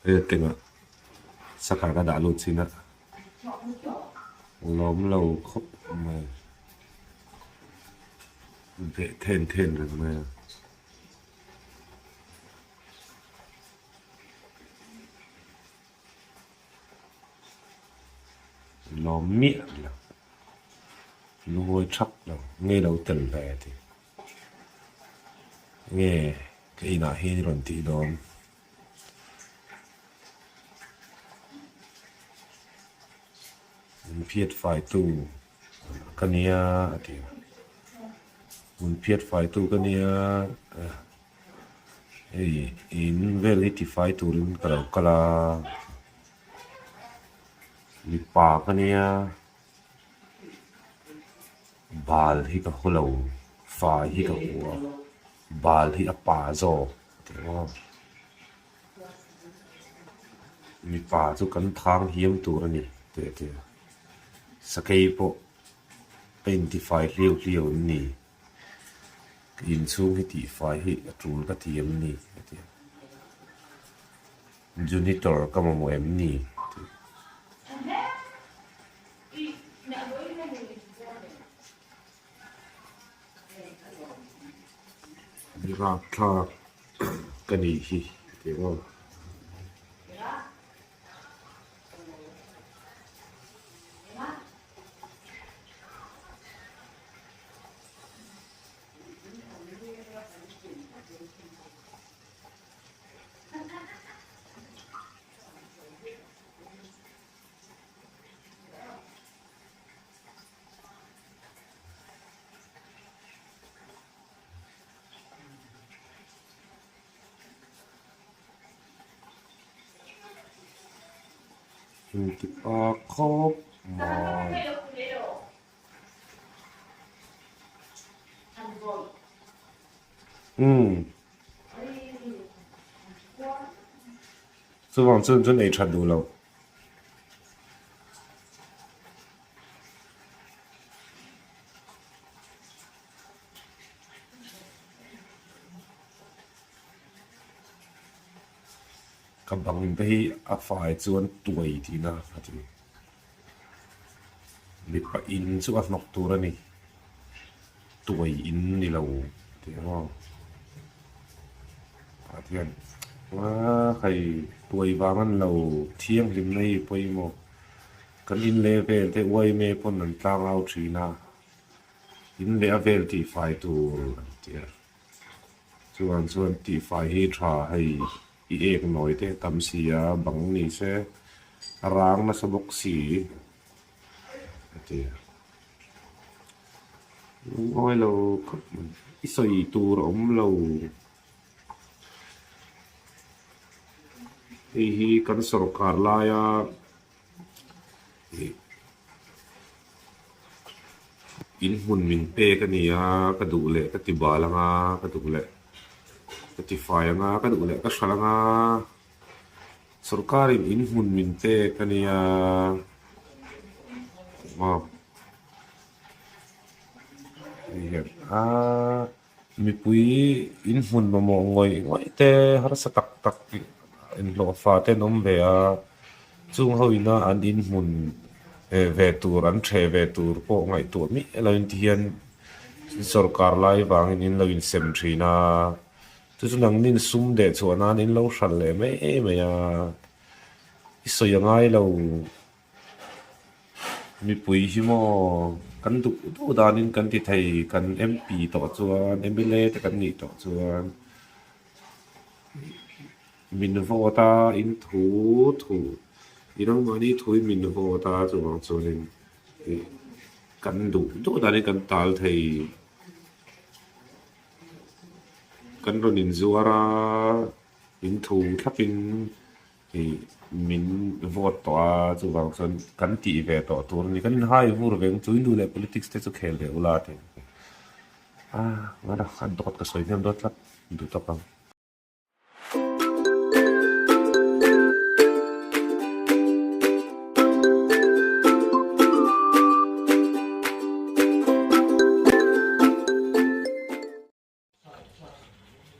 Hei a kengah saka ka dah lut chin a lawm lo khawp mai beh then then reng mai a. Lawm miah lo lungawi thap lo nge lo tel ve ti nge ka inah hian i rawn tih dawn. Min phiat faitu ka nia a ti a, min phiat faitu ka nia hei in vel hi tifai turin ka lo kal a, mipa ka nia bal hi ka haw lo fai hi ka hmu a bal hi a pa zawk. Mipa chu kan thang hiam tur a ni tih a ti a, sakei pawh a intifai hliau hliau em ni? Ka inchhung hi tihfai hi a tul ka ti em ni? a ti a, Junitor ka mamawh em ni? a ti a. Rapthlak ka nih hi tih aw. Intipa khawp mai. Umm. Chuvang chuan chuan ei that duh lo. Ka bang te hi a fai chuan tuai tihna a ti. Mipa in chu a hnawk tur a ni. Tuai in ni lo tih ang aw. Tah hian hei tuai vang an lo thianghlimna hi pawimawh. Kan in leh vel te uaime pawn an tlang au thin a, in leh a vel tihfai tur an ti a. Chuan chuan tihfai hi tha hei i ek nawi te tam si a, bang ni se a rang nasa bawk si a ti a. Lungawi lo khawp mai, i sawi tur a awm lo. Hei hi kan sawrkar laia ih in hmun min pek a ni a, ka duh leh ka ti bal anga, ka duh leh ka ti fai anga, ka duh leh ka hralh anga, sawrkarin in hmun min pek a nia maw hei hian aa. Mipui in hmun mamawh ngawih ngawih te harsa tak tak inhlawhfa te an awm ve a, chung ho ina an in hmun ve tur an ṭheh ve tur pawh ngaihtuah miah lo in ti hian sawrkar lai vangin in lo insem ṭhin a, chu chu nangnin sum deh chhuah nan in lo hralh leh mai mai a, i sawi a ngai lo. Mipui hi maw kan duh duh danin kan ti thei kan MP tawh chuan mla te kan nih tawh chuan min vote a in thu thu i ramahni thuin min vote a chuvang chuanin ih kan duh duh danin kan tal thei kan rawn inzuar a in thu thlapin. Ih min vote tawh a chuvang chuan kan tih ve tawh tur a ni kan inhai vur ve ang chu in duh leh politics te chu khel ve ula tih a ngara a dawt ka sawi hnem dawt tlat duh tawp ang.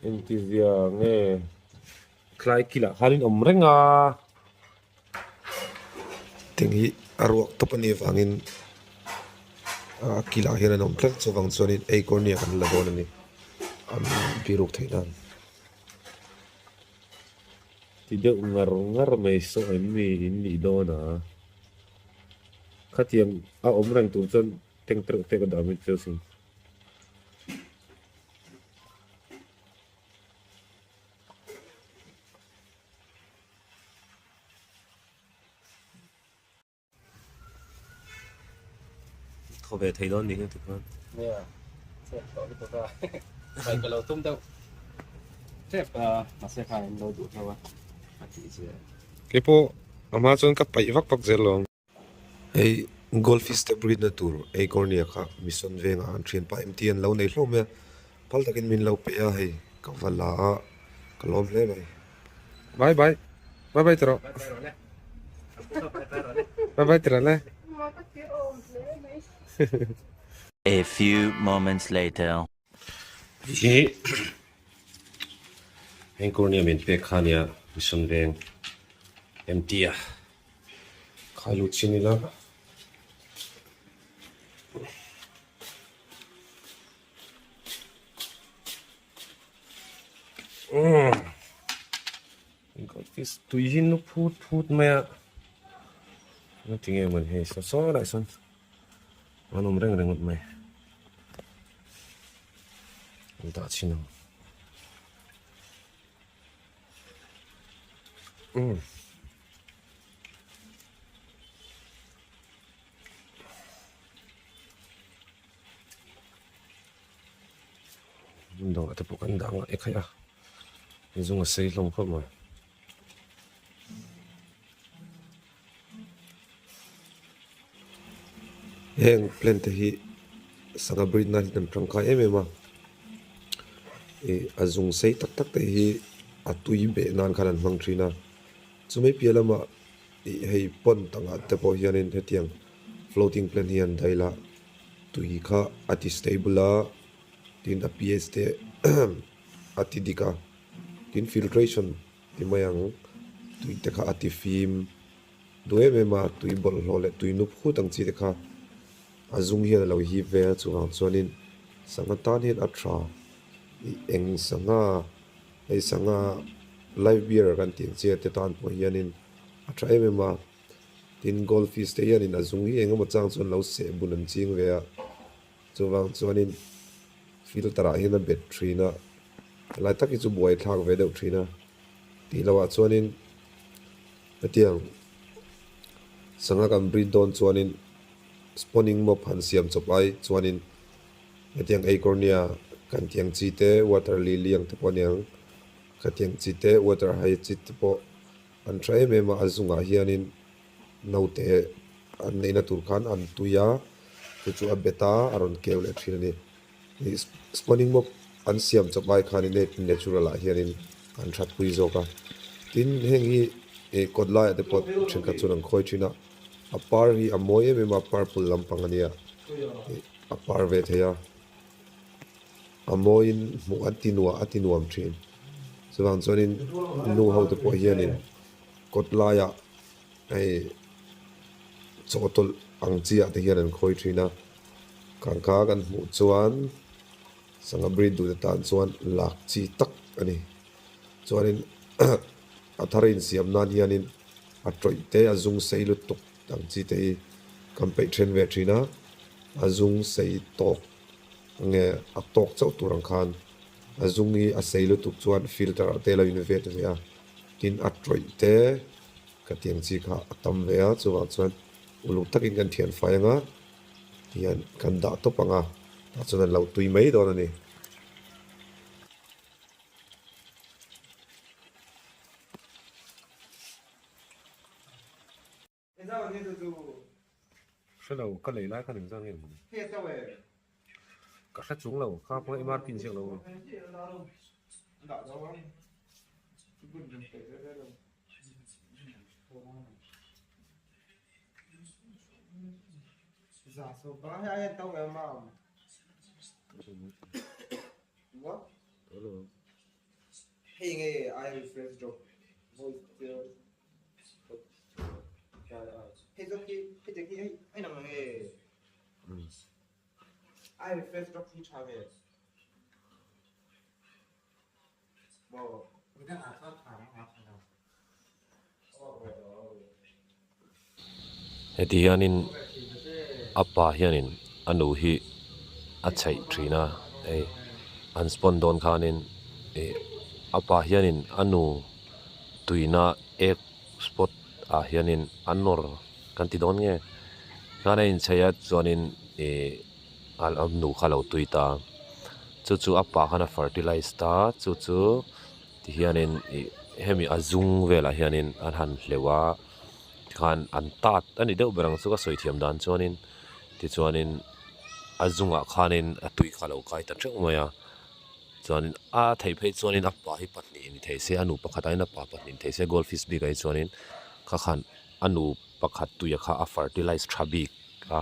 Engtizia nge Tlai kilah khan in awm reng a. Teng hi a ruak tawp a nih avangin a kilah hian an awm tlat chuvang chuanin eikurnia kan la dawn a ni an biruk theih nan. Ti deuh ngar ngar mai saw em mi in nih dawn a. Khatiang a awm reng tur chuan teng tereuh te ka dah mai cheu sin. Thaw ve thei dawn ni hian tikhan. Nia, chep tawh lutuk a. Pai ka lo tum deuh tep a, mahse khan in lo duh hlauh a, a tih zia. Keipawh a hma chuan ka paih vak vak zel lo ang. Hei goldfish te breed na tur Eichornia kha mission vengah an thianpa MT an lo nei hlawm mai a, phal takin min lo pe a hei ka va la a, ka lawm hle mai. Bye bye bye bye tiraw bye bye tiraw le. A few moments later. Hi Eichornia min pek kha nia mission veng MT a. Khai lut chin ila. Goldfish tui hi nu phut phut mai a. Tinge man hei saw saw lai sawn an awm reng reng mai. An dah chin ang. Umm. Hmun dangah te pawh kan dah ngah e khaih a zung a sei hlawm khawp mai. Heng plant te hi sangha breed nan hian an tangkai em em a ih a zung sei tak tak te hi a tui beh nan khan an hmang thin a chumai piah lamah ih hei pond angah te pawh hianin hetiang floating plant hi an dail a tui kha a ti stable a tin a ph te a ti dik a tin filtration ti mai ang tui te kha a ti fim. Duh em em a, tui bawlhhlawh leh tui nup hut ang chi te kha a zung hian a lo hip ve a, chuvang chuanin sangha tan hian a tha ih eng sangha hei sangha live beer kan tih ang chi te tan pawh hianin a tha em em a, tin gold fish te hianin a zung hi eng emaw chang chuan lo seh bun an ching ve a, chuvang chuanin filter ah hian a bet thin a, helai tak hi chu buai thlak ve deuh thin a tih loh ah chuanin. Hetiang sangha kan breed dawn chuanin spawning mop han siam chawp ai chuanin hetiang eichornia kan tih ang chi te water lily ang te pawh a ni ang khatiang chi te water hyacinth te pawh an tha em em a a zungah hianin naute an neihna tur khan an tui a chu chu a bet a a rawn keu leh thin a ni. Ih spawning mop an siam chawp ai khanin hei natural ah hianin an that pui zawk a tin heng hi ih kawt laiah te pawh thenkhat chuan an khawi thin a a par hi a mawi em em a purple lampang a nia ih a par ve thei a a mawiin hmuh a ti nuah a ti nuam thin chuvang chuanin nu ho te pawh hianin kawt laiah hei chawhtawlh ang chi ah te hian an khawi thin a. Kangka kan hmuh chuan sangha breed duh te tan chuan lak chi tak a ni. Chuanin a thar insiam nan hianin a tawih te a zung sei lutuk ang chi te hi kan peih then ve thin a, a zung sei tawk nge a tawk chauh tur ang khan a zung hi a sei lutuk chuan filter ah te a lo in vet ve a, tin a tawih te ka tih ang chi kha a tam ve a chuvang chuan uluk takin kan thian fai ang a. Tihian kan dah tawp ang a, tah chuan an lo tui mai dawn a ni. Hrelo ka lei lai khan engzah nge awm? Ka hre chung lo, kha pawh MRP in ziak lo. Heti hianin a pa hianin a nu hi a chheih thin a hei an spawn dawn khanin ih a pa hianin a nu tuina ek spot ah hianin a nawr kan ti dawn nge khan a inchheih a chuanin ih a nu kha a lo tui ta chu chu a pa khan a fertilize ta chu chu. Tihianin ih hemi a zung velah hianin an han hleuh a tikhan an tat a ni deuh ber ang chu ka sawi thiam dan chuanin tichuanin a zungah khanin a tui kha a lo kai ta teuh mai a chuanin a theih phei chuanin a pa hi pahnih ni thei se a nu pakhat aiin a pa pahnih ni thei se gold fish bik ah hi chuanin kha khan a nu pakhat tuia kha a fertilize tha bik a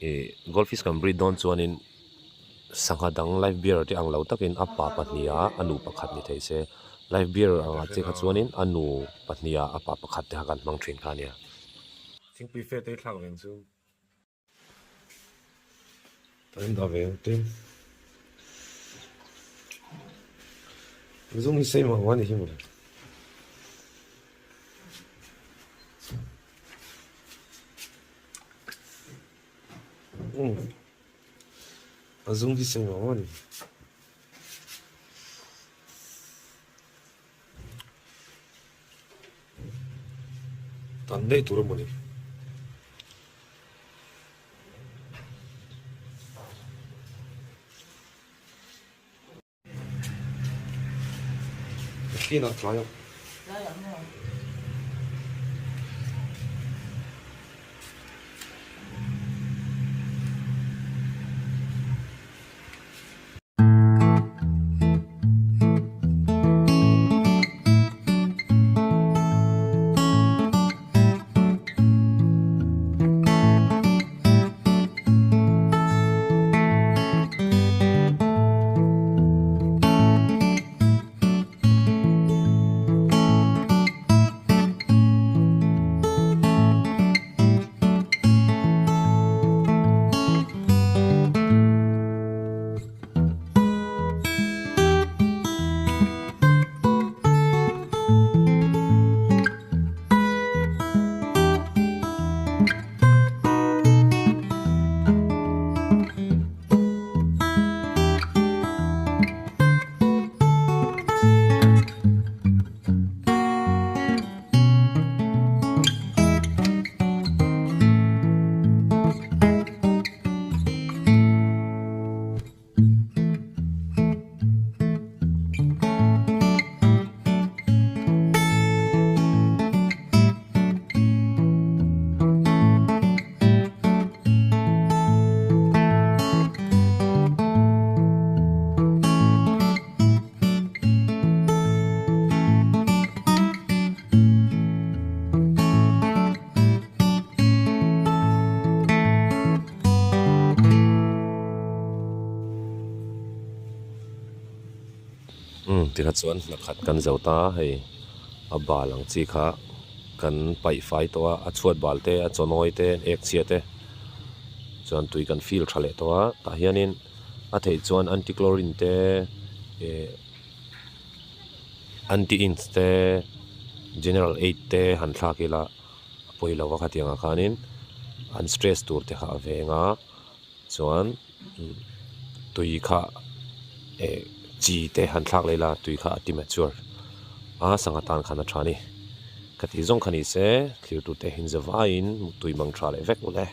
ih gold fish kan breed dawn chuanin. Sangha dang live beer te ang lo takin a pa pahniha a nu pakhat ni thei se live beer angah che kha chuanin a nu pahniha a pa pakhat te kha kan hmang thin kha ania. Thingpui fe te thlak veng chu kan dah ve ang tin. Zung hi sei mah mah a ni hi mawle. A zung hi sei mah mah a ni. Tan daih tur emaw ni. Kinah tlai ang. Umm tikha chuan hna khat kan zo ta hei a bal ang chi kha kan paih fai tawh a a chhuat bal te a chawnawi te ek chhia te chuan tui kan feel tha leh tawh a tah hianin a theih chuan anti chlorine te eh anti ins te general aid te han thlak ila a pawi lo a khatiang ah khanin an stress tur te kha a veng a chuan tui kha eh chi te han thlak leh ila tui kha a ti mature a sangha tan khan a tha a ni ka tih zawng kha ni se thlir tur te hin zavaiin tui mang tha leh vek ule.